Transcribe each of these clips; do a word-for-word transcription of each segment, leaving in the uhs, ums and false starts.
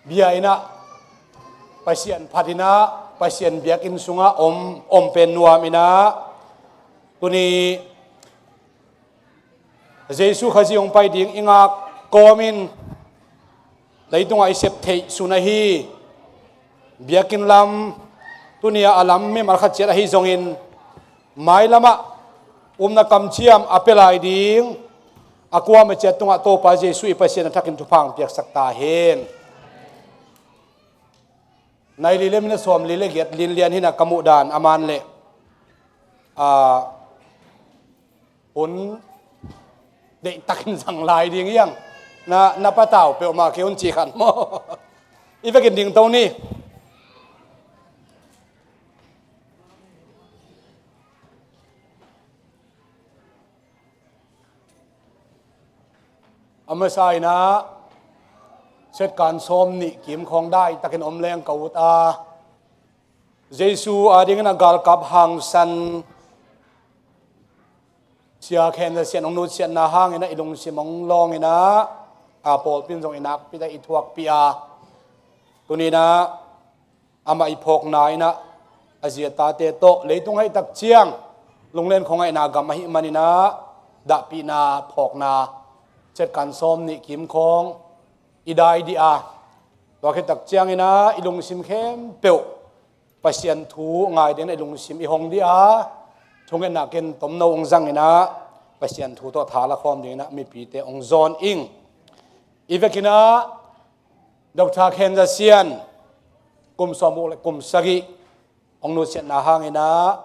bia in ah, Pasian phat in ah, Pasian biakinn sungah om, om pen nuam in ah, tuni Jesu Khazih hong pai ding i ngak kawmin leitungah i sep theih sun ahi biakinn lam, tuni-a a lam mimal khat ciat ahi zongin, mailamah upna kamciam a pia lai ding a kuamah ciat tungah Topa Jesu i Pasian a thakin thupha hong piaksak ta hen. Nai li le minute sawmli le giat, Lin Lian hi in ah ka muh dan a man leh, a, hun deihtakin zang lai ding hi hang. Na, na patau peuhmah kei un ci khan maw. I vekin dingto ni. A masa in ah, Setkan sawmnih kim khawng daitakin om leng ka ut a, Jesu adingin a galkap hangsan Sia Khen Za Sian hong nutsiatna hangin ah i lungsim hong lawng in ah, a pawlpi in zong i nakpi tak i thuakpih a, tuni in ah amah i phawkna in ah a zi a tate tawh leitung haih tak ciang lunglen khuangaihna gam ahih manin ah dahpihna phawkna Setkan sawmnih kim khawng i dai dih a, tua khit tak ciangin ah i lungsim khempeuh Pasian thu ngai dingin ah i lungsim i hong dih a, thungetna ken tomno hong zang in ah Pasian thu tawh tha la khawm dingin ah mipite hong zawn ing. I vekin ah Doctor Khen Za Sian, kum sawmguk le kum sagih, hong nutsiatna hangin ah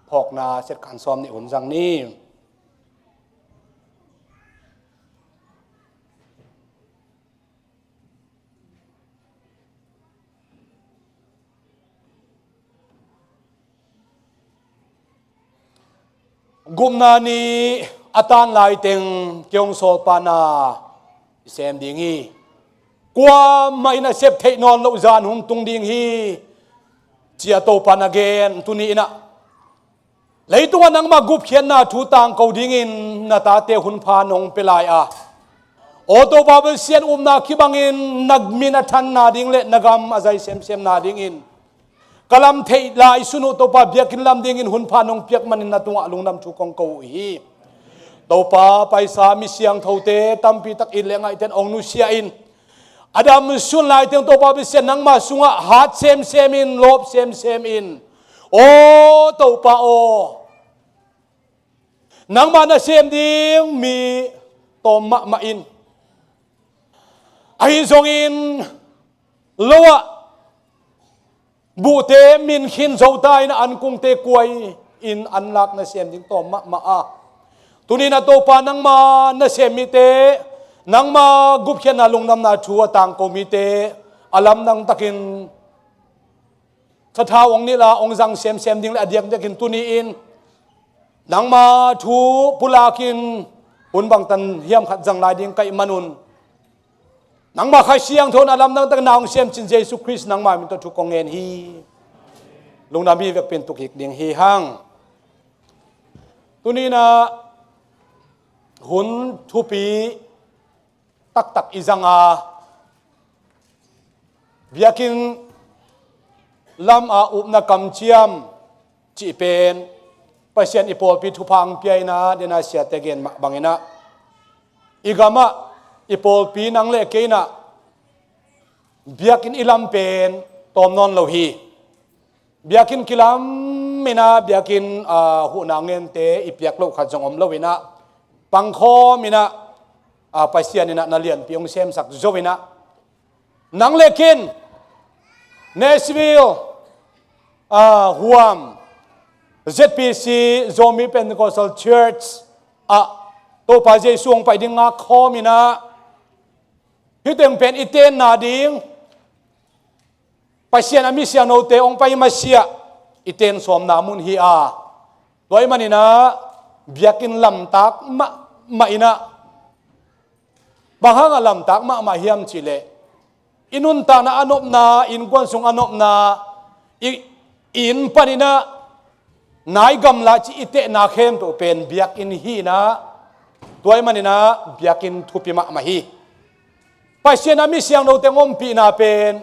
phawkna Setkan sawmnih hun zang ni. Gupna ni a tan laiteng kei hong sawlpana i sem ding hi. Kuamah in a sep theih nawn loh zan hong tung ding hi, ci-a Topa na gen. Tuni in ah leitungah nangmah gupkhiatna thu tangko dingin na tate hunpha nong pia lai a, aw Topa Pasian, upna kibangin na min a thanna ding le na gam a zai semsemna dingin ka lam theih lai sun uh Topa, biakinn lam dingin hunpha nong piak manin na tungah lungdam thu kong ko uh hi. Topa, paisa mi siangthote tampi tak it le ngaihten hong nusia in, a dam sun laiteng Topa Pasian, nangma sungah hat semsem in, lawp semsem in, aw Topa aw, nangma nasem ding mi tawm mahmah in, ahi zongin lo-ah buhte min khin zo ta in, an kungte kuai in an lak nasem ding tawm mahmah a, tuni in ah Topa, nangma nasem mite, nangma gupkhiatna lungdamna thu a tangko mite a lamdang takin sathau hong nilh a, hong zang semsem ding le a diakdiakin tuni in nangma thu pulakin hun bangtan hiam khat zang lai ding ka hih manun, nangma Kha Siangtho in a lamdang takin na hong semcin Jesu Khrist nangma min tawh thu kong ngen hi. Lungdam hi. Vekpi in tuk kik ding hi hang. Tuni in ah hun thupi taktak i zang a, biakinn lam a upna kamciam cih pen Pasian i pawlpi thupha hong pia in ah, den a siate gen mah bangin ah, i gamah i pawlpi nang le kei in ah biakinn i lam pen tawm nawn lo hi. Biakinn kilam in ah, biakinn, aa, huhna ngente i piak loh khat zong om lo in ah, pangkhawm in ah, aa, Pasian in ah na lianpi hong semsak zo in ah, nang le kei in Nashville, aa, huam, Z P C, Zomi Pentecostal Church ah Topa Jesu hong pai ding ngak khawm in ah, hih teng pen i tenna ding, Pasian a mi siangthote hong pai masiah i ten sawmna mun hi a, tua ahih manin ah biakinn lamtak mahmah in ah, bang hangah lamtak mahmah hiam cih leh, i nuntakna a nopna, innkuan sung a nopna, i, i inn panin ah nai gamla cih i tehna khempeuh pen biakinn hi in ah, tua ahih manin ah biakinn thupi mahmah hi. Pasian a mi siangthote hong ompihna pen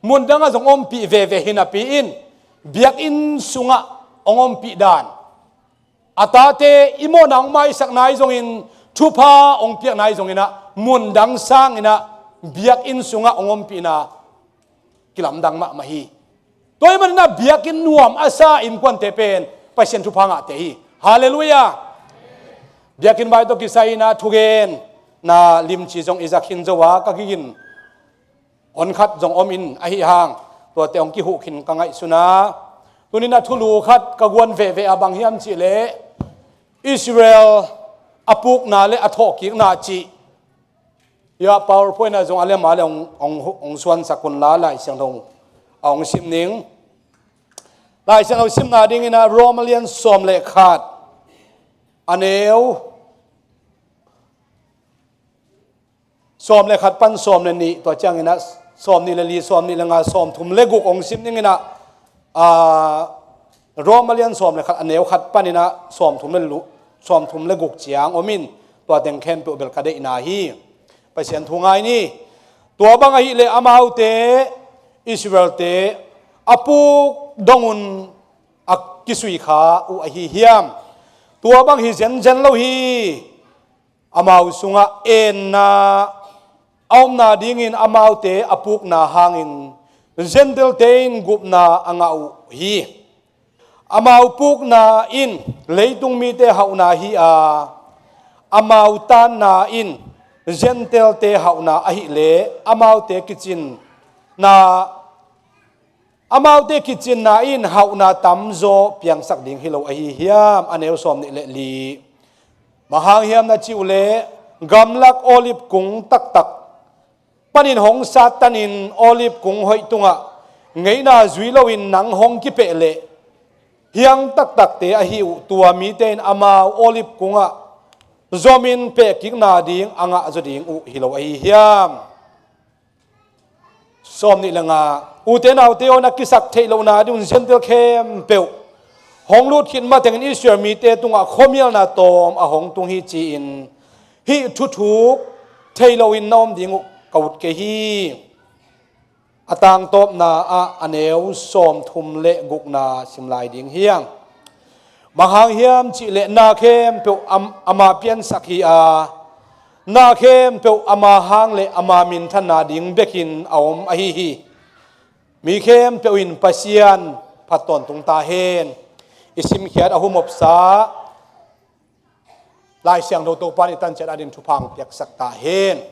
mundang ah zong ompih veve hi napi in, biakinn sungah hong ompih dan, a tate i mawhna hong maisak nai zongin, thupha hong piak nai zonginah, mundang sanginah biakinn sungah hong ompihna kilamdang mahmah hi. Tua ahih maninah biakinn nuam a sa innkuante pen Pasian thupha ngahte hi. Halleluiah. Biakinn vai tawh kisai inah thugen na limci zong i za khin zo a, ka gigin hon khat zong om in ahi hang, tuate hong kihuh khin ka ngaihsun a. Tuninah thulu khat ka guan veve a, bang hiam cihleh Israel a pukna le a thawhkikna cih. Ia, PowerPoint ah zong a lem a le hong, hong, hong suansak un la, Lai Siangtho a hong sim ning. Lai Siangtho simna dinginah Roma lian sawm le khat, a neu sawm le khat pan sawm le nih, tua cianginah sawm nih le li, sawm nih le nga, sawm thum le guk hong sim dinginah, aa, Roma lian sawm le khat, a neu khat paninah sawm thum le lu-, sawm thum le guk ciang om in, tua teng khempeuh bel ka deihna hi. Pasian thu ngai ni. Tua bang ahih leh amaute, Israelte a puk dongun a kisui kha uh ahi hiam? Tua bang hi zenzen lo hi. Amau sungah enna a omna dingin amaute a pukna hangin Gentile-te in gupna a ngah uh hi. Amau pukna in leitung mite hauhna hi a, amau tanna in Gentile-te hauhna ahih leh amaute kicinna Amaute kicinna in hauhna tamzaw piangsak ding hi lo ahi hiam? A neu sawm nih le li. Bang hang hiam na cih uh leh, gamlak olive kung taktak panin hong sattanin olive kung hoih tungah ngeina zui loin nang hong kipeh leh, hiang taktakte ahi uh tua mite in amau olive kungah zomin pehkikna ding a ngah zaw ding uh hi lo ahi hiam? Sawm nih le nga. Ute naute aw, na kisak theih lohna ding un Gentile khempeuh hong lut khit matengin Israel mite tungah khuamialna tawm a hong tung hi ci-in hih thuthuk thei loin na om ding uh ka ut kei hi. A tangtawpna ah a neu sawm thum le gukna sim lai ding hi hang. Bang hang hiam cih leh na khempeuh am-, ama piansak hi a, na khempeuh ama hang le ama minthanna ding bekin a om ahi hi. Mi khempeuh in Pasian phat tawntung ta hen. I simkhiat a humopsa Lai Siangtho Topa'n i tanciat adingin thupha hong piaksak ta hen.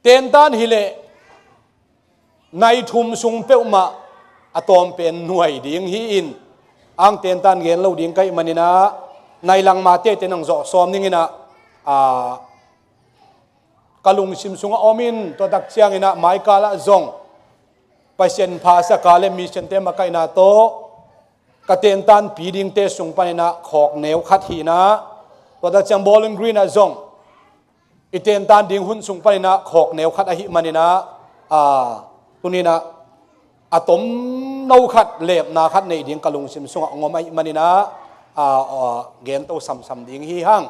Tentan hileh nai thum sung peuhmah a tawm pen nuai ding hi-in, ang tentan gen lo ding ka hih maninah, nai langmah tete nang zawh sawm ninginah, aa, ka lungsim sungah om in, tua tak cianginah maikal ah zong Pasian phasak a le missionte makaihna tawh ka tentanpi dingte sung paninah khawk neu khat hi inah, tua tak ciang Bowling Green ah zong i tentan ding hun sung paninah khawk neu khat ahih maninah, aa, tuninah a tomno khat, lepna khat neih ding ka lungsim sungah hong om ahih maninah, aa, aa, gento samsam ding hi hang.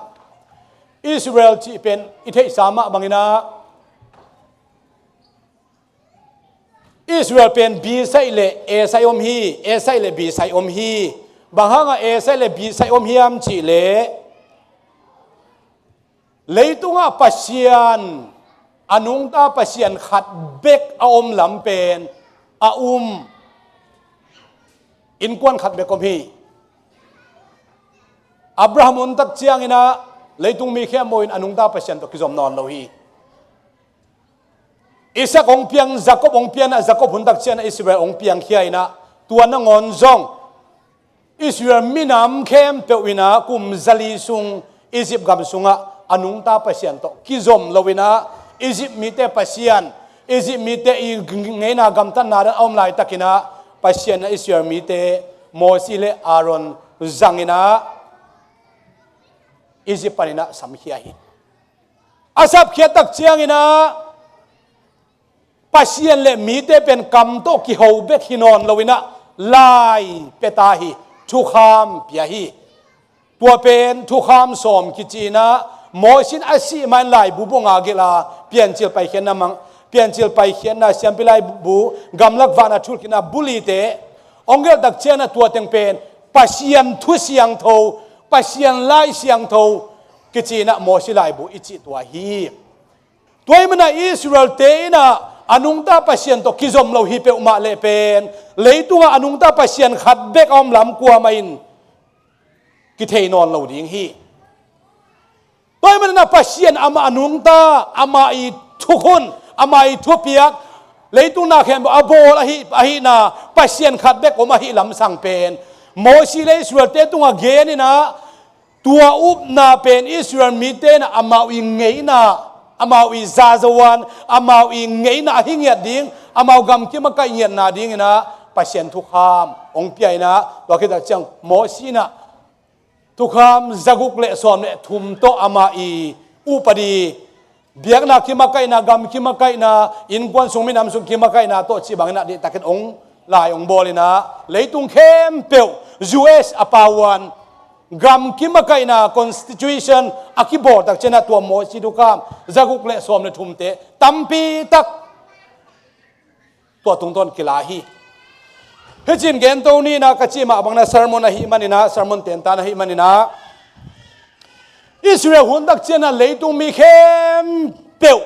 Israel cih pen i theihsa mah banginah Israel pen B side le A side om hi, A side le B side om hi. Bang hangah A side le B side om hiam cih leh, leitungah Pasian, a nungta Pasian khat bek a om lam pen a um. Innkuan khat bek om hi. Abraham hun tak cianginah leitung mi khempeuh in a nungta Pasian tawh kizom nawn lo hi. Isak hong piang, Jacob hong pianah, Jacob hun tak cianah Israel hong piangkhia inah, tua nangawn zong Israel minam khempeuh inah kum zali sung Egypt gam sungah a nungta Pasian tawh kizom lo inah, Egypt mite Pasian, Egypt mite i ngeina gamtatna dan a om laitakinah Pasian in Israel mite Mosi le Aaron zanginah Egypt paninah samkhia hi. A sapkhiat tak cianginah Pasian le mite pen kam tawh kiho bek hi nawn loinah lai pia ta hi, thukham pia hi. Tua pen thukham sawm kici inah Moses in a sih ma-in laibu bung nga gelh a, Piancil Paikhiatna mang, Piancil Paikhiatna, Siampi Laibu, Gamlak Vahna Thukhenna bung lite hong gelh tak ciangin ah tua teng pen Pasian thu siangtho, Pasian Lai Siangtho kici-in ah Moses laibu i cih tua hi. Tua ahih manin ah Israel-te in ah a nungta Pasian tawh kizom lo hi peuhmah leh pen, leitungah a nungta Pasian khat bek a om lam kuamah in kithei nawn lo ding hi. Tua ahih manin ah Pasian amah a nungta, amah i thukhun, amah i thupiak, leitung na khempeuh a bawl ahi, ahihna, Pasian khat bek om ahih lamsang pen Moses le Israel-te tungah gen in ah, tua upna pen Israel mite in ah amau i ngeina, amau i zazo-an, amau i ngeina ahi ngiat ding, amau gamkim a kaih ngiatna dingin ah Pasian thukham hong pia in ah, tua khit tak ciang Moses in ah thukham zaguk le sawm le thum tawh amah i upadi, biakna kim a kaihna, gam kim a kaihna, innkuan sung minam sung kim a kaihna tawh cih bangin ah deihtakin hong lai hong bawl in ah, leitung khempeuh U S a pau-in gam kim a kaihna constitution a kibawl tak ciangin ah tua Moses thukham zaguk le sawm le thumte tampi tak tua tungtawn kila hi. Hih cih in gento ni in ah ka cih mah bangin ah sermon ahih manin ah, sermon tentan ahih manin ah, Israel hun tak ciangin ah leitung mi khempeuh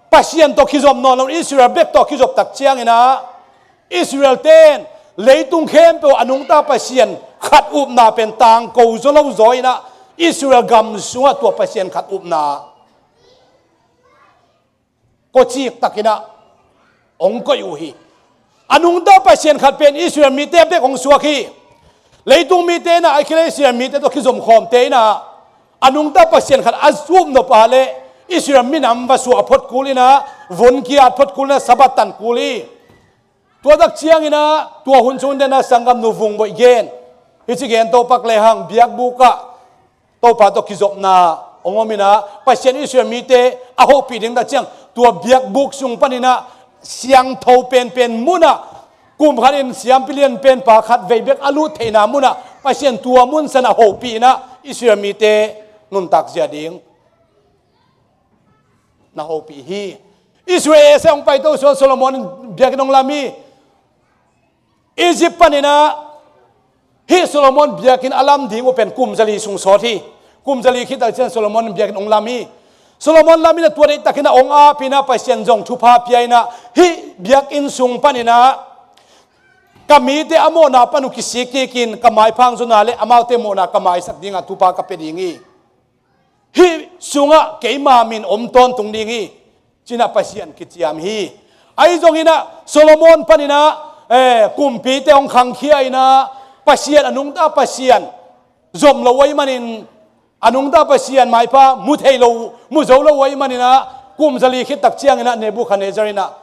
Pasian tawh kizom nawn lo, Israel bek tawh kizop tak ciangin ah, Israel-te in leitung khempeuh a nungta Pasian khat upna pen tangko zaw lo zaw in ah, Israel gam sungah tua Pasian khat upna kawcik takin ah hong koih uh hi. A nungta Pasian khat pen Israel mite bek hong suak hi. Leitung mite in ah, ahih kei leh Israel mite tawh kizom khawmte in ah, a nungta Pasian khat a zup nop a leh Israel minam va suah phot kul in ah, vun ki-at phot kul in ah, Sabbath tan kul hi. Tua tak ciangin ah, tua hun sung in ah sanggamnu Vung Boih gen, hih ci gen, Topa lehang biakbuk ah Topa tawh kizopna hong om in ah, Pasian Israel mite a hopih ding tak ciang, tua biakbuk sung panin ah siangtho penpen mun ah, kum khat in siampi lian penpa khat vei bek a lut theihna mun ah, Pasian tua mun san a hopih in ah Israel mite nuntak zia ding na hopih hi. Israel ese hong paito suak, Solomon in biakinn hong lam hi. Egypt panin ah hih Solomon biakinn a lam ding uh pen kum zali sung sawt hi. Kum zali khit tak ciang Solomon in biakinn hong lam hi. Solomon lam in ah tua deihtakin ah hong ap in ah, Pasian zong thupha pia in ah, hih biakinn sung panin ah ka mite a mawhna pan uh kisik kikin ka maipha hong zonna leh amaute mawhna ka maisak ding a, thupha ka pia ding hi. Hih sungah keima min om tawntung ding hi, ci-in ah Pasian kiciam hi. Ahi zongin ah Solomon panin ah, eh, kumpite hong khangkhia in ah, Pasian, a nungta Pasian zom lo uh ahih manin, a nungta Pasian maipha mu thei lo, mu zo lo uh ahih manin ah, kum zali khit tak ciangin ah Nebuchadnezzar in ah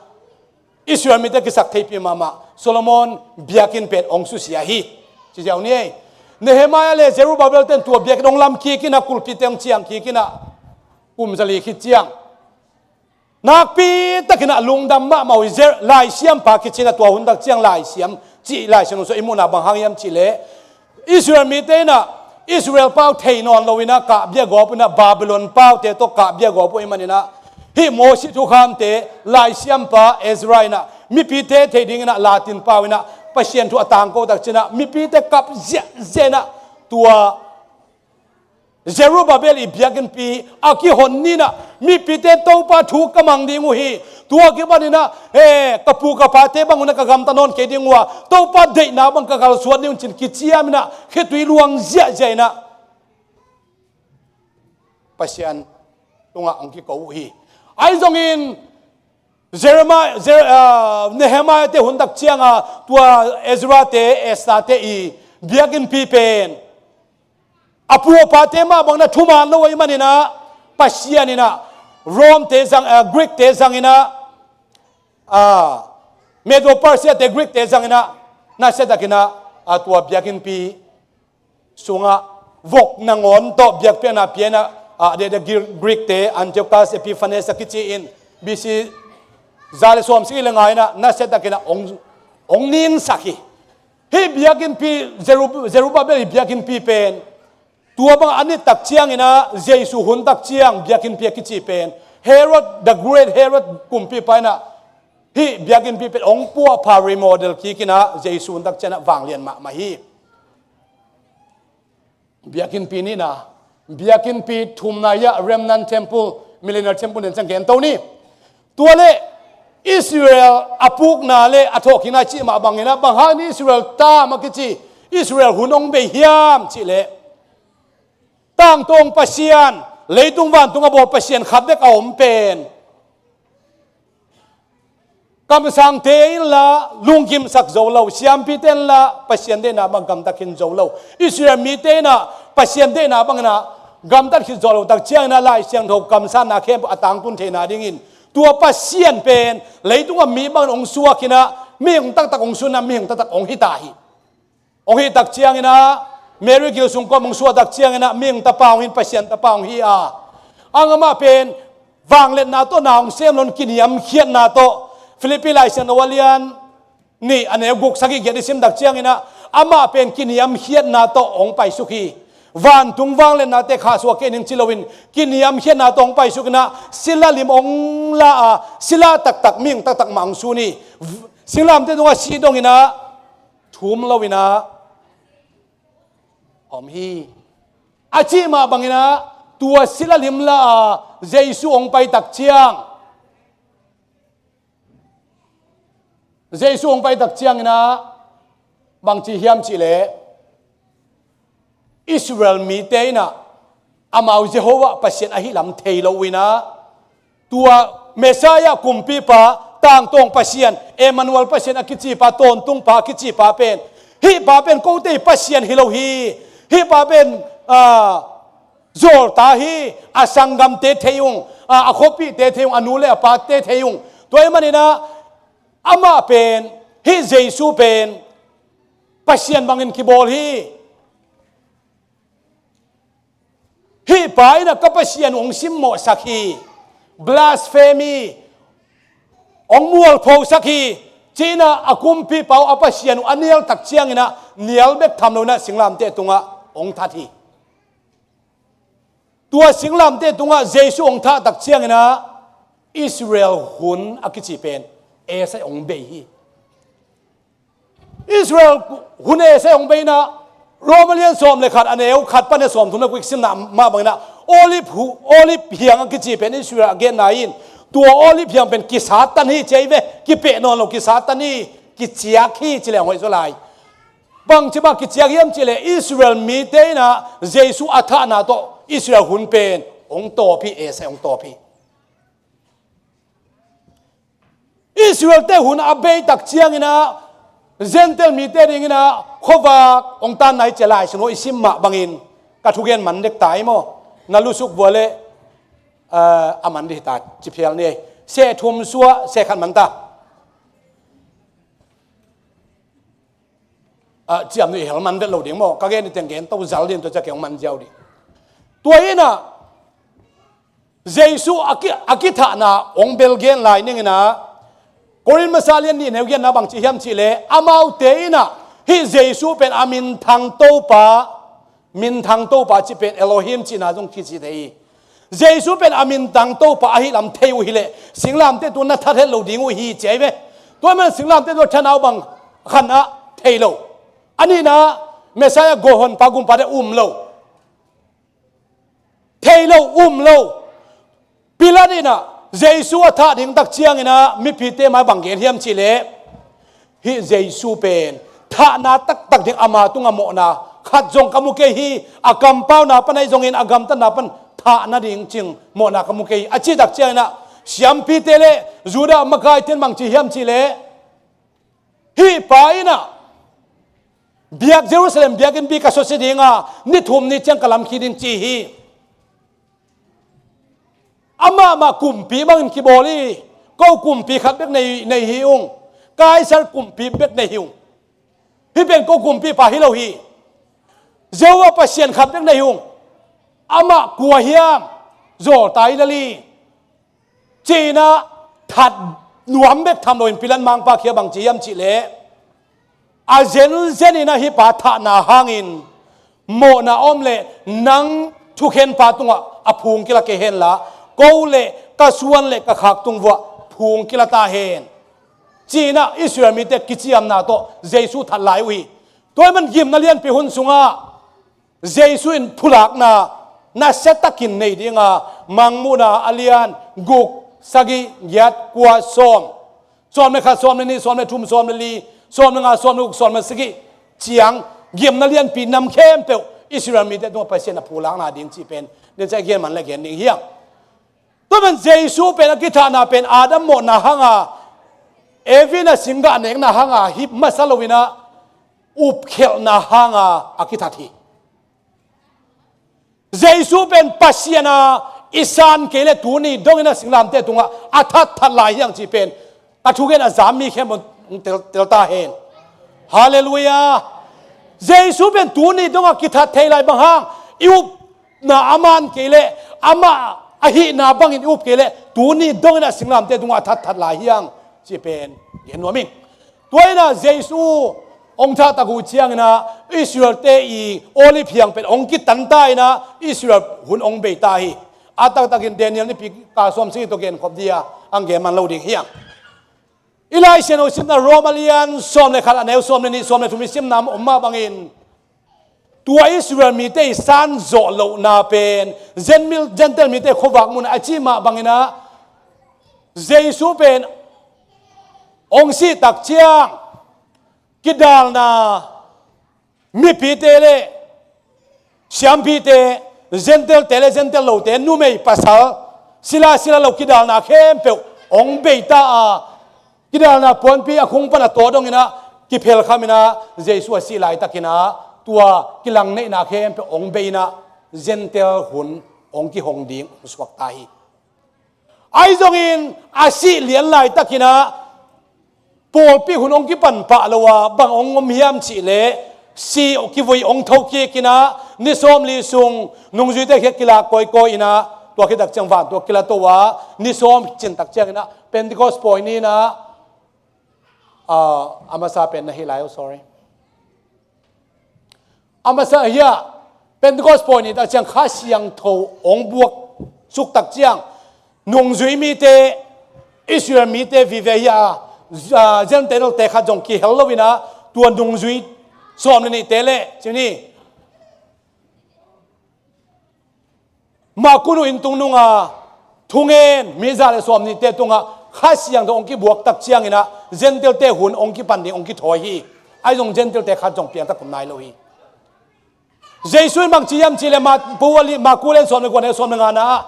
Israel mite kisak theihpih mahmah Solomon biakinn pen hong susia hi, ci ziau ni ei. Nehemiah le Zerubbabel ten tua biakinn hong lam kik in ah, kulpite hong ciang kik in ah, kum zali khit ciang nakpi takin ah lungdam mahmah uh hi. Zer-, laisiampa kici in ah, tua hun tak ciang laisiam cih, laisiam sung i muhna bang hang hiam cih leh, Israel mite in ah Israel pau thei nawn lo in ah kahbia gawp uh in ah, Babylon paute tawh kahbia gawp uh ahih manin ah, hih Moses thukhamte laisiampa Ezra in ah mipite theih dingin ah Latin pau in ah Pasian thu a tangko tak ciang ah, mipite kap ziahziah in ah, tua Zerubbabel i biakinnpi a kihon ni in ah, mipite, Topa thu ka mang ding uh hi. Tua kipan in ah, eh, ka pu ka pate bang un ah ka gamta nawn kei ding uh a, Topa deihna bang ka kalsuan ding uh, ci-in kiciam in ah, khitui luang ziahziah in ah Pasian tungah hong kiko uh hi. Ahi zongin Jeremiah, Jer-, ah, Nehemiah te hun tak ciang a, tua Ezra te, Esther te i biakinnpi pen a pu a pate mah bang in ah thuman lo ahih manin ah, Pasian in ah Rome te zang, ah, Greek te zang in ah, ah, Medo Persia te, Greek te zang in ah, nasia takin ah, ah, tua biakinnpi sungah vok nangawn tawh biakpiakna pia in ah, ah, a dede Gir-, Greek te, Antiochus Epiphanes a kici in, B C za le sawmsagih le nga in ah, nasia takin ah hong, hong ninsak hi. Hih biakinnpi, Zeru-, Zerubbabel i biakinnpi pen Tua bang a nit tak ciangin ah Jesu hun tak ciang biakinnpi a kici pen Herod, the Great Herod kumpipa in ah hih biakinnpi pen hong puahpha, remodel kik in ah Jesu hun tak ciang ah vanglian mahmah hi. Biakinnpi nihna, biakinnpi thumna ah remnant temple, millennial temple nen ciang gen to ni. Tua leh Israel a pukna le a thawhkikna i cih mah bangin ah, bang hangin Israel tam a kici, Israel hun hong bei hiam cih leh, tangtawng Pasian, leitung vantung a bawl Pasian khat bek a om pen kamsangte in lah lungkimsak zo lo, siampite in lah Pasian deihna bang gamtat khin zo lo, Israel mite in ah Pasian deihna bangin ah gamtat khin zo lo tak ciangin ah Lai Siangtho kamsanna khempeuh a tangtun theihna dingin tua Pasian pen leitung a mi bangin hong suak in ah mihing taktak hong suak in ah mihing taktak hong hi ta hi. Hong hih tak ciangin ah Mary gil sung kawm hong suah tak ciangin ah mihing tapa hong hi in, Pasian tapa hong hi a, ang amah pen vangliatna tawh na hong sem lo in, kiniamkhiatna tawh, Philippi Lai Siangtho a lian nih a neu guk, sagih, giat i sim tak ciangin ah amah pen kiniamkhiatna tawh hong paisuk hi. Vantung vangliatnate khahsuah kei ning ci lo in kiniamkhiatna tawh hong paisuk in ah sila lim hong la a, sila taktak, mihing taktak mah hong sun hi. Singlamteh tungah si dong in ah thum lo in ah om hi. A cih mah bangin ah tua sila lim la a Jesu hong pai tak ciang, Jesu hong pai tak ciangin ah bangci hiam cih leh, Israel mite in ah amau Jehovah Pasian ahih lam thei lo in ah, tua Messiah kumpipa, tangtawng Pasian, Emmanuel Pasian a kicipa, tawntungpa a kicipa pen, hih pa pen kote Pasian hi lo hi, hih pa pen, ah, zawlta hi, a sanggamte thei ung, ah, a khuapihte thei ung, a nu le a pate thei ung. Tua ahih manin ah amah pen, hih Jesu pen Pasian bangin kibawl hi. Hih pa in ah ka Pasian uh hong simmawhsak hi, blasphemy, hong mualphosak hi, ci-in ah a kumpipa uh, a Pasian uh a nial tak ciangin ah nial bek tham lo in ah singlamteh tungah hong that hi. Tua singlamteh tungah Jesu hong thah tak ciangin ah Israel hun a kici pen esai hong bei hi. Israel hun esai hong bei in ah, Rom a lian sawm le khat, a neu khat pan a sawm thum le kua i simna mah bangin ah, Olive hu-, Olive hiang a kici pen Israel a genna in, tua Olive hiang pen kisattan hi ci ahi ve, kipeh nawn lo, kisattan hi, kiciak hi ci leng hoih zaw lai. Bangci bang kiciak hiam cih leh Israel mite in ah Jesu a thahna tawh Israel hun pen hong tawp hi, esai hong tawp hi. Israel-te hun a bei tak ciangin ah Gentile mite dingin ah khuavak hong tanna hi ci a, Lai Siangtho i sim mah bangin, ka thugen man dek ta hi maw? Na lusuk vua leh, eh, a man dih hi ta, ci phial ni. Seh thum suah, seh khat man ta. Ah, ciam ni hel man vet lo ding maw? Ka gen ni teng gen to zal ding, tua ciang kei hong man ziau ding. Tua in ah Jesu a ki, a kithahna hong bel gen lai ning in ah, Korin masa lian nih neu giatna bangci hiam cih leh, amaute in ah hih Jesu pen a minthang Topa, minthang Topa cih pen Elohim cihna zong kici thei hi. Jesu pen a minthang Topa ahih lam thei uh hi leh, singlamteh tungah na that het lo ding uh hi ci ahi ve. Tua ahih manin singlamteh tungah thatna uh bang khat ah thei lo. A nihna, Messiah gawhhonpa, gumpate um lo. Thei lo, um lo. Pilat in ah Jesu a thah ding tak ciangin ah mipite mai bang gen hiam cih leh, hih Jesu pen thahna taktak ding, ama tungah mawhna khat zong ka mu kei hi, a kampauna pan ahi zongin a gamtatna pan thahna ding cih mawhna ka mu kei hi, a cih tak ciangin ah siampite le Judah makaite in bangci hiam cih leh, hih pa in ah biak, Jerusalem biakinnpi ka susia ding a, ni thum ni ciang ka lamkhia ding ci hi. Amah mah kumpi bangin kibawl hi. Ko kumpi khat bek nei, nei hi ung. Kaisar kumpi bek nei hi ung. Hih pen ko kumpipa hi lo hi. Jehovah Pasian khat bek nei hi ung. Amah kua hiam? Zawlta hi lel hi, ci-in ah that nuam bek tham loin Pilat mangpa kiang bangci hiam cih leh, a zenzen in ah hih pa thahna hangin mawhna a om leh nang thukhenpa tungah a phung kila kei henla, ko le ka suan le ka khak tung vuah phung kila ta hen, ci-in ah Israel mite kiciamna tawh Jesu that lai uh hi. Tua ahih man gimna lianpi hun sungah Jesu in phulakna nasiatakin nei dinga, Mangmuhna a lian guk, sagih, giat, kua, sawm, sawm le khat, sawm le nih, sawm le thum, sawm le li, sawm le nga, sawm le guk, sawm le sagih ciang gimna lianpi nam khempeuh Israel mite tungah Pasian a phulakna ding cih pen den ciang gen man le gen ding hi hang. Tua pen Jesu pen a kithahna pen Adam mawhna hanga, Evi in a singgah nekna hanga hi masa loin ah, upkhelhna hanga a kithat hi. Jesu pen Pasian a i san kei le tuni dongin a singlamteh tungah a thatthat lai hi hang cih pen a thugen a zam mi khempeuh in tel, tel ta hen. Halleluiah. Jesu pen tuni dongah kithat thei lai bang hang, i upna a man kei le, amah a hihna bangin i up kei le, tuni dongin a singlamteh tungah a thatthat lai hi hang cih pen gen nuam ing. Tua in ah Jesu hong thahtak uh ciangin ah Israel-te i Olive hiang pen hong kitan ta in ah Israel hun hong bei ta hi. A taktakin Daniel nipi kal sawm sagih tawh genkhop ding a, hong gen man lo ding hi hang. I Lai Siangtho simna Rom a lian sawm le khat, a neu sawm le nih, sawm le thum i simna om mah bangin, tua Israel mite i san zawh lohna pen Zenmil-, Gentile mite khuavak mun a cih mah bangin ah, Jesu pen hong sih tak ciang kidalna mipite le siampite, Gentile-te le Gentile lote, numei pasal, sila sila lo kidalna khempeuh hong bei ta a, kidalna puanpi a khung pan a tawh dongin ah kiphelkhamin ah Jesu a sih laitakin ah tua kilang neihna khempeuh hong bei in ah Gentile hun hong kihong ding hong suak ta hi. Ahi zongin a sih lian laitakin ah pawlpi hun hong kipan pah lo a bang hong om hiam cih leh, si kivui hong tho kik in ah ni sawmli sung nungzuite kiang kilak kawikawi in ah, tua khit tak ciang vantung ah kila to a, ni sawm cin tak ciangin ah Pentecost pawi ni in ah, ah, a masa pen na hi lai, oh, sorry. A masa hi a, Pentecost pawi ni tak ciang Kha Siangtho hong buak suk tak ciang nungzui mite, Israel mite vive hi a, ah, Gentile-te khat zong kihel lo in ah, tua nungzui sawm le nihte le, ci ni, Makunu inntung nunga thungen mi za le sawm nihte tungah Kha Siangtho hong kibuak tak ciangin ah Gentile-te hun hong kipan ding hong kithawi hi. Ahi zong Gentile-te khat zong piangthak om nai lo hi. Jesu in bang ci hiam cih leh, Ma-, Pu a li-, Maku lian sawm le kua, neu sawm le ngana ah,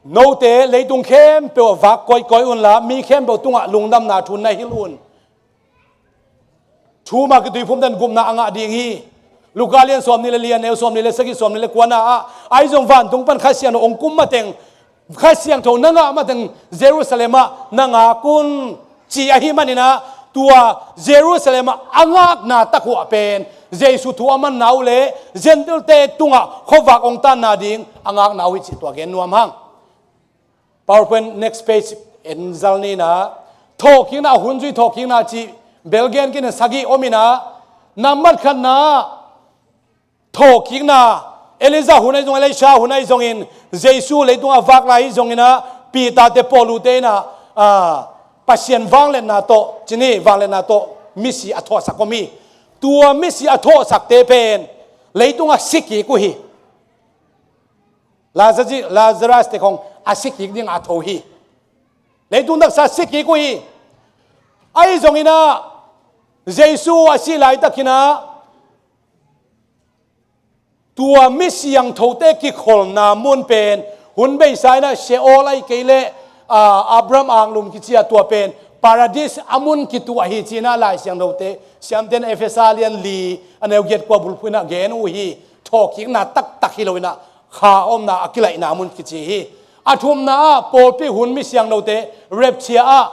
note leitung khempeuh ah vak kawikawi unla, mi khempeuh tungah lungdamna thu na hilh un. Thu Mah Kituiphumte in gupna a ngah ding hi. Luka lian sawm nih le li, a neu sawm nih le sagih, sawm nih le kuana ah, ahi zong vantung pan Kha Siangtho hong kum mateng, Kha Siangtho na ngah mateng Jerusalem ah na ngak un, ci ahih manin ah, tua Jerusalem ah a ngakna tak uh ah pen Jesu thu a manna uh le Gentile-te tungah khuavak hong tanna ding a ngakna uh hi cih tua gen nuam hang. PowerPoint next page en zal ni in ah, thawhkikna, a hun zui thawhkikna cih bel gen kei in, sagih om in ah, nambat khatna ah, thawhkikna, Elijah hun ahi zong, Elisha hun ahi zongin, Jesu leitungah vak lai hi zongin ah, Peter-te, Paulu-te in ah, ah, Pasian vangliatna tawh, ci ni, vangliatna tawh misi a thawhsak om hi. Tua misi a thawhsakte pen leitungah si kik uh hi. Lazarus, Lazarus-te khong a si kik ding a tho hi. Leitung taksa si kik uh hi. Ahi zongin ah, Jesu a sih laitakin ah, tua mi siangthote kikholna mun pen hun beisa in ah Sheol ahih kei leh, ah, Abraham anglum kici a, tua pen Paradis a mun kituah hi ci-in ah Lai Siangthote, siamten Efesa lian li, a neu giat kua bulphuh in ah gen uh hi. Thawhkikna taktak hi lo in ah, kha omna a kilaihna mun kici hi. A thumna ah pawlpi hun mi siangthote rapture ah,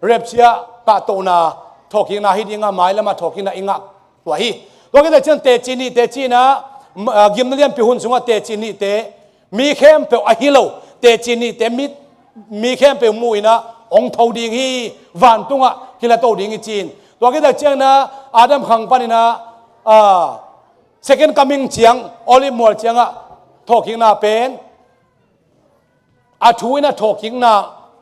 rapture kahtohna, thawhkikna hi ding a, mailam ah thawhkikna i ngah tua hi. Tua khit ciang teci nihte ci-in ah, m-, ah, gimna lianpi hun sungah teci nihte, mi khempeuh ahi lo, teci nihte mi, mi khempeuh mu in ah hong tho ding hi, vantungah kilato ding hi ci-in. Tua khit ciangin ah Adam khang panin ah, ah, Second Coming ciang, Olive mual ciangah thawhkikna pen a thu in a thawhkikna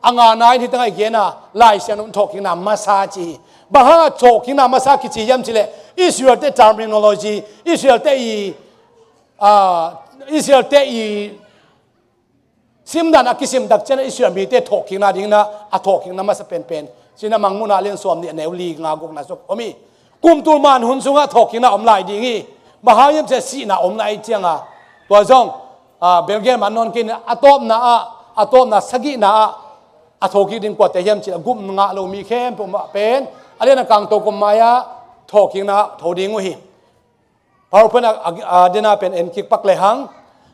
a ngana in hita ngaih gen a, Lai Siangtho in thawhkikna masa ci hi. Bang hang a thawhkikna masa kici hiam cih leh Israel te terminology, Israel te i, ah, Israel te i simdan a kisim tak ciang Israel mite thawhkikna dingin a thawhkikna masa penpen. Cina Mangmuhna lian sawm nih a neu li nga gukna suk om hi. Kum tul man hun sungah thawhkikna om lai ding hi. Bang hang hiam cih leh sihna om lai ciang a. Tua zong, ah, Belgium an nawn kei in a tawpna ah, a tawpna sagihna ah a thokik ding kuate hiam cih leh gum ngah lo mi khempeuh mah pen a lian a kangto kum mai-ah thawhkikna tho ding uh hi. PowerPoint a, a, a dena pen en kik pak lehang.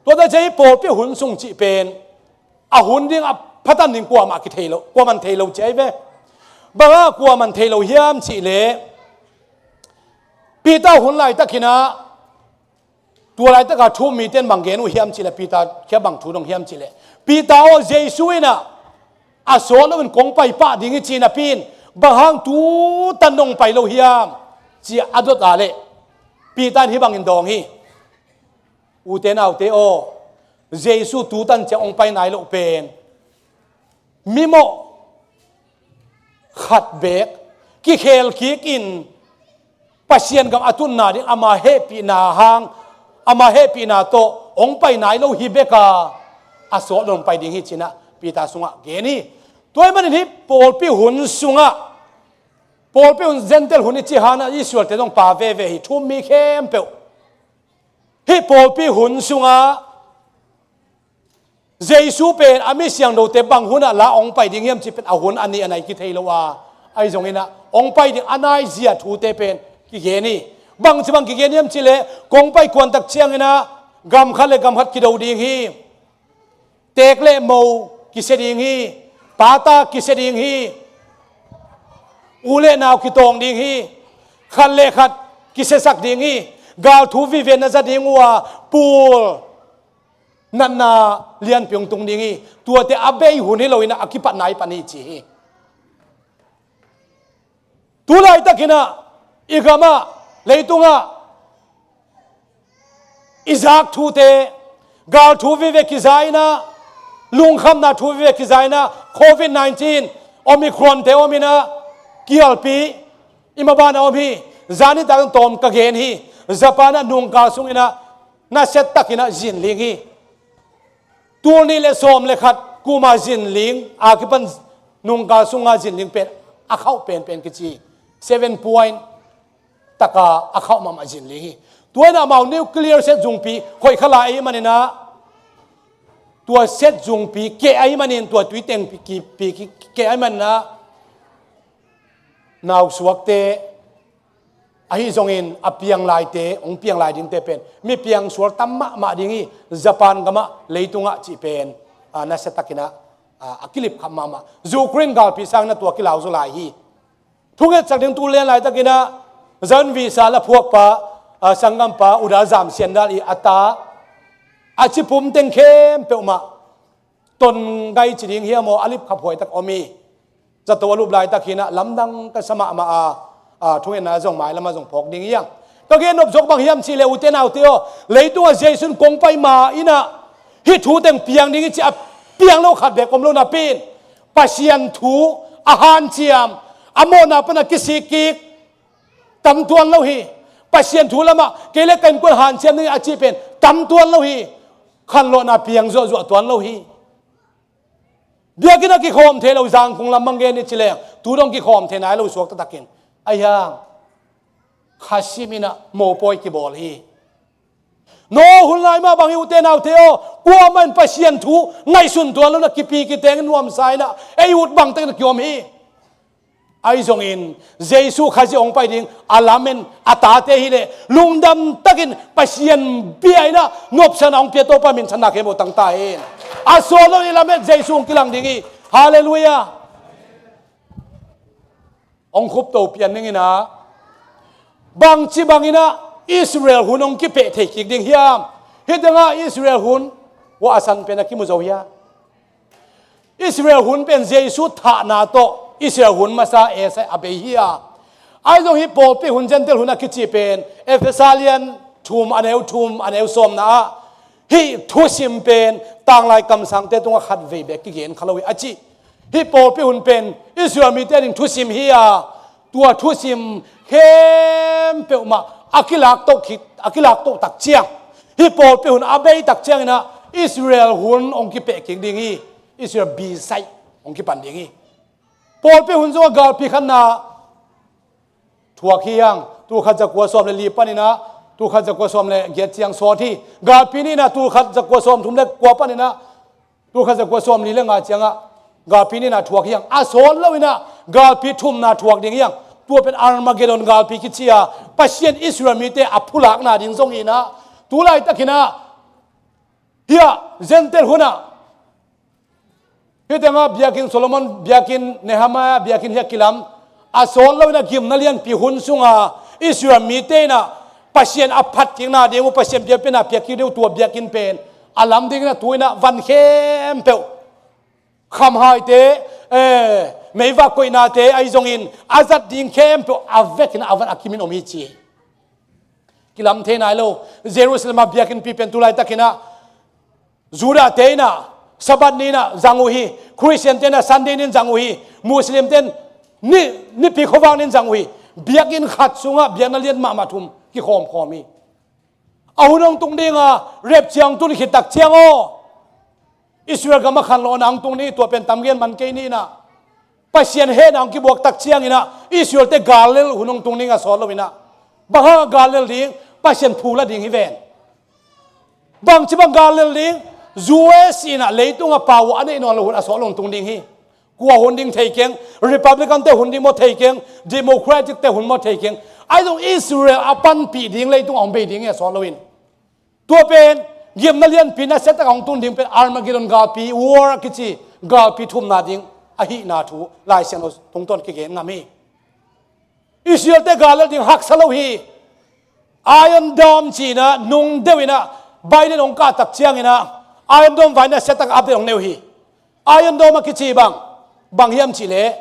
Tua ta ciang hi pawlpi hun sung cih pen a hun ding a phatan ding kuamah kithei lo, kuaman thei lo ci ahi ve. Bang hang kuaman thei lo hiam cih leh Peter hun laitak in a, tua laitak a thu um mite in bang gen uh hiam cih leh Peter kiang bang thu dong hiam cih leh Peter aw, Jesu in a a sawt loin kong pai pah ding hi ci napi in bang hang tutan dong pai lo hiam ci a dot a leh Peter in hih bangin dawng hi. Ute naute aw, Jesu tutan ciang hong pai nai loh pen mimawh khat beek kikhel kik in Pasian gam a tunna ding ama hehpihna hang, ama hehpihna tawh hong pai nai lo hi bek a, a sawt loin pai ding hi ci-in a Peter sungah gen hi. Tua ahih manin hih pawlpi hun sungah, pawlpi hun Gentile hun i cih hangin Israel-te zong pha veve hi, thu um mi khempeuh. Hih pawlpi hun sungah Jesu pen a mi siangthote bang hunah la hong pai ding hiam cih pen a hun a nih a nai kithei lo a, ahi zongin a hong pai ding a naizia thute pen kigen hi. Bangci bang kigen hiam cih leh kong pai kuantak ciangin a gam khat le gam khat kido ding hi. Teek le mo kisia ding hi. Pata kisia ding hi. U le nau kitawng ding hi. Khat le khat kisiasak ding hi. Galthu vive na za ding uh a, pul natna lianpi hong tung ding hi. Tuate a bei hun hi loin a kipat nai pan hi ci hi. Tu laitakin a i gamah, leitungah i zak thute, galthu vive kiza in a, lungkhamna thu vive kiza in a, covid nineteen, Omicron-te om in a, kialpi i maban a om hi. Zan nitak tawm ka gen hi. Japan ah nungkal sungin a, nasia takin a zinling hi. Tul nih le sawm le khat kuma zinling a kipan nungkal sunga zinling pen a khauh penpen kici, seven point taka a khauh mahmah zinling hi. Tua in amau nuclear set zungpi khoih kha lai ahih manin a, tua set zungpi keh ahih manin, tua tuiteng pi, ki, pi, ki, keh ahih manin a, nausuakte, ahi zongin a piang laite, hong piang lai dingte pen mi piang sual tam mahmah ding hi. Japan gamah, leitungah cih pen a, nasia takin a, a, a kilip kham mahmah. Ukraine galpi sangin a tua kilau zaw lai hi. Thungetsak ding tul lian laitakin a, Zion visa la phuakpa, a, sanggampa, Uda Zam Sian Dal i a ta, a ci pum teng khempeuh mah ton gai ci ding hiam aw, a lip khaphuai tak om hi. Zato a lup laitak hi in a, lamdang ka sa mahmah a, a, thungetna zong mailam ah zong phawk ding hi hang. Ka gen nop zawk bang hiam cih leh, ute naute aw, leitungah Jesu in kong pai ma in a, hih thu teng piang ding hi ci a piang lo khat bek om lo napi in, Pasian thu a hanciam, a mawhna pan a kisik kik tam tuan lo hi. Pasian thu lamah kei le ka innkuan hanciam ding hi a cih pen tam tuan lo hi. Khanlawhna piang zuahzuah tuan lo hi. Biakinn ah kikhawm thei lo, Zangkong lam bang gen i ci leng, tu dong kikhawm thei nai lo suak taktakin. Ahi hang, khasim in a mopawi kibawl hi. No hun lai mah bang hi, ute naute aw, kuamah in Pasian thu ngaihsun tuan lo in a, kipi kiteng in nuamsa in a, ei ut bang takin a kiom hi. Ahi zongin Jesu Khazih hong pai ding a lamen a tate hi leh, lungdam takin Pasian bia in a, nopsakna hong pia Topa minthanna khempeuh tang ta hen. A sawt lo in i lamet Jesu hong kilang ding hi. Halleluiah. Hong khupto pian ning in a, bangci bangin a Israel hun hong kipeh thei kik ding hiam? Hih tengah Israel hun, ua, a san pen a kimu zo hiam? Israel hun pen Jesu thahna tawh Israel hun masa Esai a bei hi a. Ahi zong hih pawlpi hun, Gentile hun a kici pen Efesa lian thum a neu thum a neu sawmna ah hih thusim pen tanglai kamsangte tungah khatvei bek kigen kha lo hi a ci. Hih pawlpi hun pen Israel mite ding thusim hi a, tua thusim khempeuh mah a kilak toh khit, a kilak toh tak ciang, hih pawlpi hun a bei tak ciangin ah Israel hun hong kipeh kik ding hi. Israel bisai hong kipan ding hi. Pawlpi hun zongah galpi khatna thuak hi hang. Tul khat za kua sawm le li panin ah tul khat za kua sawm le giat ciang sawt hi. Galpi nihna tul khat za kua sawm thum le kua panin ah tul khat za kua sawm li le nga ciangah galpi nihna thuak hi hang. A sawt loin ah galpi thumna thuak ding hi hang. Tua pen Armageddon galpi kici a, Pasian Israel mite a phulakna ding zong hi in ah, tu laitakin ah hiah Gentile hun ah hih tengah biakinn, Solomon biakinn, Nehemiah biakinn hiah kilam, a sawt loin ah gimna lianpi hun sunga Israel mite in ah Pasian a phat kikna ding uh, Pasian biakpiakna piak kik ding uh, tua biakinn pen a lam dingin ah tu in ah van khempeuh, khamhaite, eh, meivak koihnate ahi zongin a zat ding khempeuh a vekin ah a van a kimin om hi ci. Kilam thei nai lo. Jerusalem ah biakinnpi pen tu laitakin ah Judah te in ah Sabbath ni in ah zang uh hi. Christian te in ah Sunday ni in zang uh hi. Muslim te in ni, Nipi khuavak ni in zang uh hi. Biakinn khat sungah biakna lian mahmah thum kikhawmkhawm hi. A hun hong tung ding a, rapture hong tun khit tak ciang aw, Israel gam a khanlawhna hong tung ding hi. Tua pen tam gen man kei ni in ah, Pasian hehna hong kibuak tak ciangin ah Israel te gal lel hun hong tung ding a sawt loin ah, bang hang a gal lel ding? Pasian phu la ding hi ven. Bangci bang gal lel ding? U S in ah leitung a pau a neih nawn lo hun a sawt lo hong tung ding hi. Kua hun ding thei keng, Republican te hun ding maw thei keng, Democratic te hun maw thei keng. Ahi zong Israel a panpih ding leitung a hong bei ding hi a sawt loin. Tua pen gimna lianpi nasia tak a hong tun ding pen Armageddon galpi, war a kici galpi thumna ding ahihna thu Lai Siangtho tungtawn kigen ngam hi. Israel te gal lel ding haksa lo hi. Iron Dome ci in ah nung deuh in ah Biden hong kah tak ciangin ah Iron Dome vai nasia tak a update hong nei uh hi. Iron Dome a kici bang, bang hiam cih leh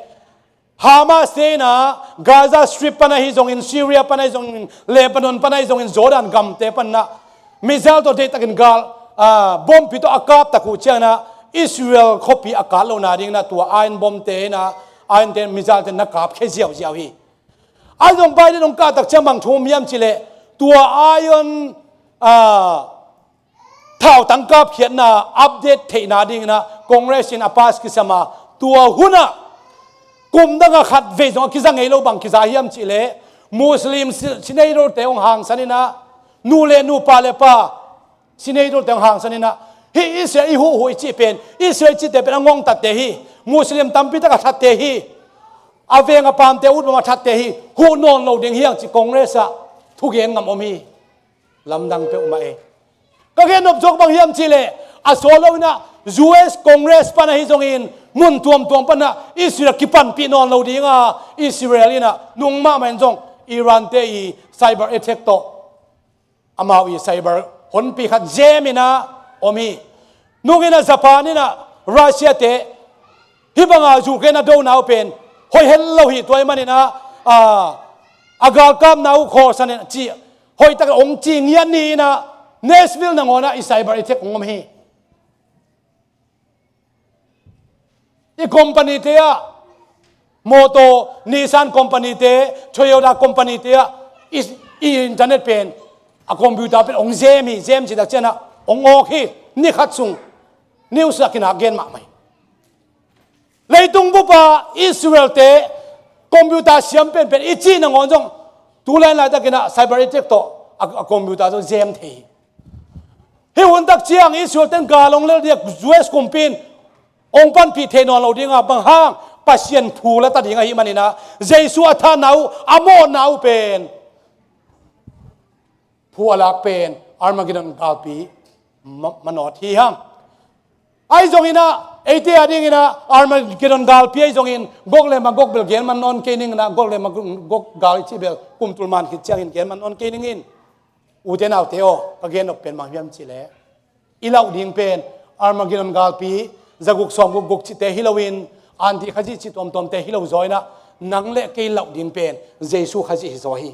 Hamas te in ah Gaza Strip pan ahi zongin, Syria pan ahi zongin, Lebanon pan ahi zongin, Jordan gamte pan in ah missile tawh deihtakin gal, ah, bompi tawh a kap tak uh ciangin ah Israel khuapi a kat lohna dingin ah tua iron bomb te in ah, iron te, missile te na kap khia ziauziau hi. Ahi zong Biden hong kah tak ciang bang thu om hiam cih leh tua iron, ah, thautang kapkhiatna update theihna dingin ah Congress in a pass kisam a, tua hun ah kum dang a khatvei zong a kiza ngei lo. Bang kiza hiam cih leh Muslim si-, senator te hong hangsan in ah, nu le nu, pa le pa, senator te hong hangsan in ah, hih Israel i huhhuh i cih pen, Israel i cihte pen a ngongtatte hi, Muslim tampi tak a thatte hi, a veng a paamte, utbam a thatte hi, huh nawn lo ding hi hang ci Congress ah thugen ngam om hi. Lamdang peuhmah e. Ka gen nop zawk bang hiam cih leh, a sawt loin ah U S Congress pan ahi zongin mun tuamtuam pan ah Israel kipanpih nawn lo ding a, Israel in ah nung mahmah in zong Iran te i cyber attack tawh amau i cyber honpi khat zem in ah om hi. Nung in ah Japan in ah Russia te hih banga Ukraine a dona uh pen hoih het lo hi. Tua ahih manin ah, ah, a galkapna uh khawlsan in ci, hoih tak hong ci ngiat ni in ah Nashville nangawn ah i cyber attack hong om hi. I company te ah, motor, Nissan company te, Toyota company te ah, i, i internet pen, a computer pen hong zem hi. Zem ci tak ciang ah hong awk hi. Ni khat sung news ah kinak gen mahmah hi. Leitung bup ah Israel te computer siam penpen i cih nangawn zong tu laitakin ah cyber attack tawh a, a computer zong zem thei hi. Hih hun tak ciang Israel ten gal hong lel ding a, U S kumpi in hong panpih thei nawn lo ding a, bang hang? Pasian phu la ta ding ahih manin ah, Jesu a thatna uh, a mawhna uh pen phu a lak pen Armageddon galpi ma-, manawt hi hang. Ahi zongin ah, eite a dingin ah Armageddon galpi ahi zongin Gog le Magog bel gen man nawn kei ning in ah, Gog le Magog gal i cih bel kum tul man khit ciangin gen man nawn kei ning in. Ute naute aw, ka gen nop pen bang hiam cih leh, i lauh ding pen Armageddon galpi zaguk sawmguk guk cihte hi loin, Anti Khazih cih tuamtuamte hi lo zaw in ah, nang le kei lauh ding pen Jesu Khazih hi zaw hi.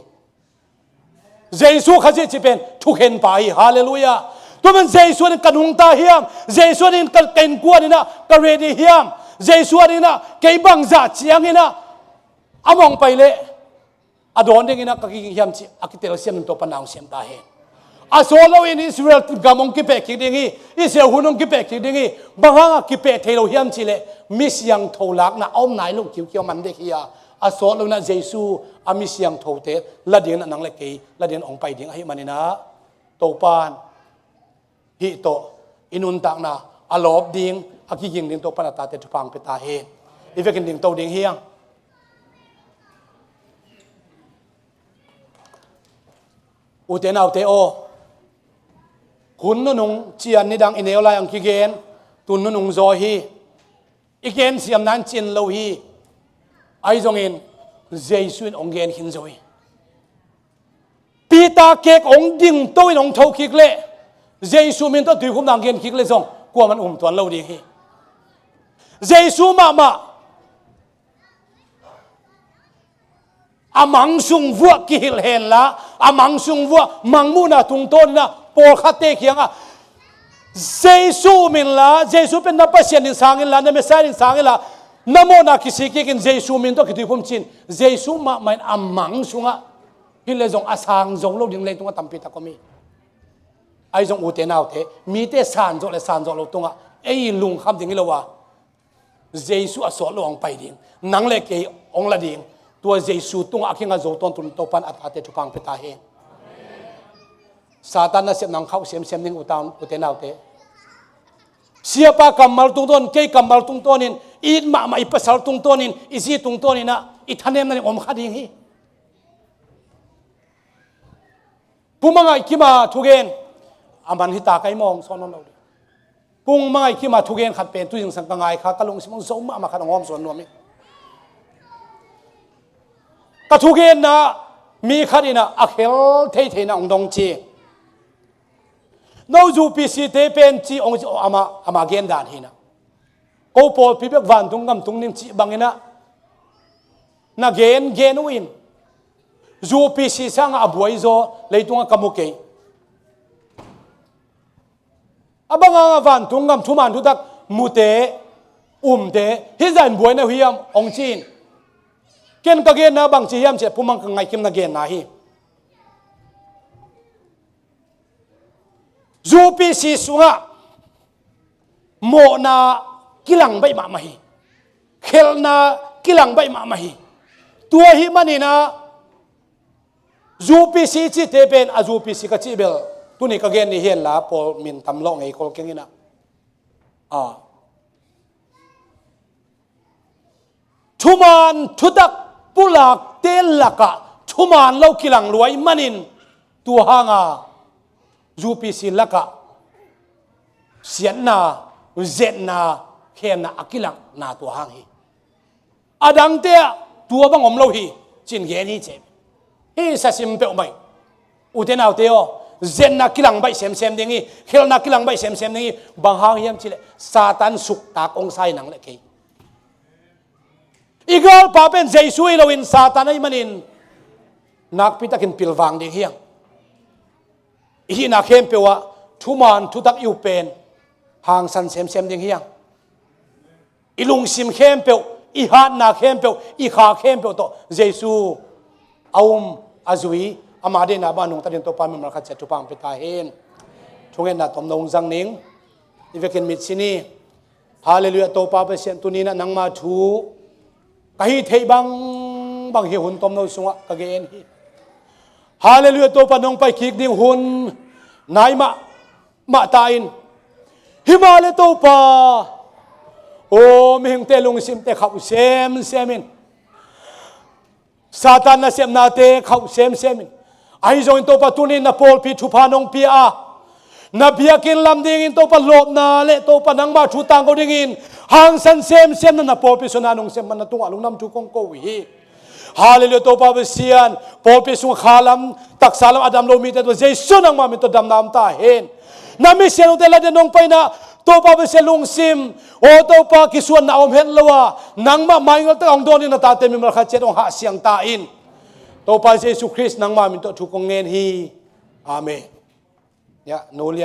Jesu Khazih cih pen thukhen pa hi. Halleluiah. Tua man Jesu in ka nungta hiam? Jesu in ka, ka innkuan in ah ka ready hiam? Jesu in ah kei bangzah ciangin ah a mawng pai leh a dawn dingin ah ka kiging hiam cih a kitelsiam in Topa na hong siam ta hen. A sawt loin Israel gam hong kipeh kik ding hi. Israel hun hong kipeh kik ding hi. Bang hangah kipeh thei lo hiam cih leh mi siangtho lakna a om nai lo kiukiu a man dek hi a, a sawt loin ah Jesu a mi siangthote la dingin ah nang le kei la dingin hong pai ding ahih manin ah Topa in hih tawh i nuntakna a lawp ding, a kiging ding Topa in a tate thupha hong pia ta hen. I vekin dingto ding hi hang. Ute naute aw, hun nunung cian nidang i neu lai hong kigen, tun nunung zaw hi. I gensiamna in cin lo hi. Ahi zongin Jesu in hong gen khin zo hi. Peter kek hong dingto in hong tho kik leh, Jesu min tawh tuiphumna hong gen kik leh zong kuaman um tuan lo ding hi. Jesu mahmah a mang sung vuah kihilh henla, a mang sung vuah mangmuhna tungtawn in ah pawlkhatte kiangah Jesu um inla, Jesu pen na Pasian ding sang inla, na Messiah ding sang inla, na mawhna kisik kikin Jesu min tawh kituiphum ci-in Jesu mahmah in a mang sungah hilh leh zong a sang zo lo ding leitungah tampi tak om hi. Ahi zong ute naute, mite san zawh le san zawh lo tungah ei lungkham ding hi lo a, Jesu a sawt lo hong pai ding, nang le kei hong la ding, tua Jesu tungah a kinga zo tawntung Topa in a tate thupha hong pia ta hen. Satan nasepna hong khauh semsem ding, ute naute. Siapa kammal tungtawn, kei kammal tungtawnin, i it mahmah i pasal tungtawnin, i zi tungtawnin ah i thanemna ding om kha ding hi. Pu Mangaih Kim a thugen a man hi ta, ka i mawng sawn nawn lo ding. Pu Mangaih Kim a thugen khat pen tu zingsang ka ngai kha, ka lungsim hong zo mahmah khat hong hawm sawn nuam hi. Ka thugenna mi khat in ah a khel theithei na hong dong ci. No U P C te pen ci hong ci, amah, amah gen dan hi na. Ko pawlpi bek vantung gam tung ning cih bangin ah na gen gen uh in, U P C sangah a buai zaw leitungah ka mu kei. A bang hangah vantung gam thuman thutak mute, umte hih zah in buai na uh hiam hong ci-in, ken ka genna bang ci hiam cih leh Pu Mangaih Kim na genna hi. U P C sungah mawhna kilang baih mahmah hi. Khelhna kilang baih mahmah hi. Tua ahih manin ah U P C cihte pen, a U P C ka cih bel tuni ka gen ni hi henla, pawl min tam lawh ngei kol keng in ah. Ah. Thuman thutak pulakte lakah thuman lo kilang lua ahih manin, tua hanga U P C lakah siatna, zetna, khenna a kilangna tua hang hi. A dangte ah tua bang om lo hi, ci-in gen hi ci. Hih sa sim peuhmah hi. Ute naute aw, zetna kilang baih semsem ding hi, khelhna kilang baih semsem ding hi. Bang hang hiam cih leh Satan suktak hong sa hi, nang le kei. I galpa pen Jesu hi loin Satan ahih manin nakpi takin pilvang ding hi hang. I hihna khempeuh ah thuman thutak i up pen hangsan semsem ding hi hang. I lungsim khempeuh, i hatna khempeuh, i kha khempeuh tawh Jesu a um, a zui, ama deihna bang a nungta dingin Topa mimal khat ciat thupha hong pia ta hen. Thungetna tomno hong zang ning. I vekin mit sin hi. Halleluiah, Topa Pasian, tuni-in ah nangma thu ka hih theih bangbang hih hun tomno sungah ka gen hi. Halleluiah, Topa, nong pai kik ding hun nai mahmah ta in. Himahleh Topa aw, mihingte lungsimte khauh semsem in. Satan nasepnate khauh semsem in. Ahi zongin Topa, tuni-in na pawlpi thupha nong pia a, na biakinn lam dingin Topa lawpna le Topa nangma thu tangko dingin hangsan semsem na, na pawlpi sungah nong sem man na tungah lungdam thu kong ko uh hi. Halleluiah, Topa Pasian, pawlpi sungah kha lam, taksa lam a dam lo mite tawh Jesu nangma min tawh damna om ta hen. Na misiangthote la dingin nong paina, Topa Pasian, lungsim aw Topa, kisuanna a om het lo a, nangmah maingal tak a hong dawn dingin na tate mimal khat ciat hong hahsiang ta in. Topa Jesu Khrist nangma min tawh thu kong ngen hi. Amen. Ya, nu lian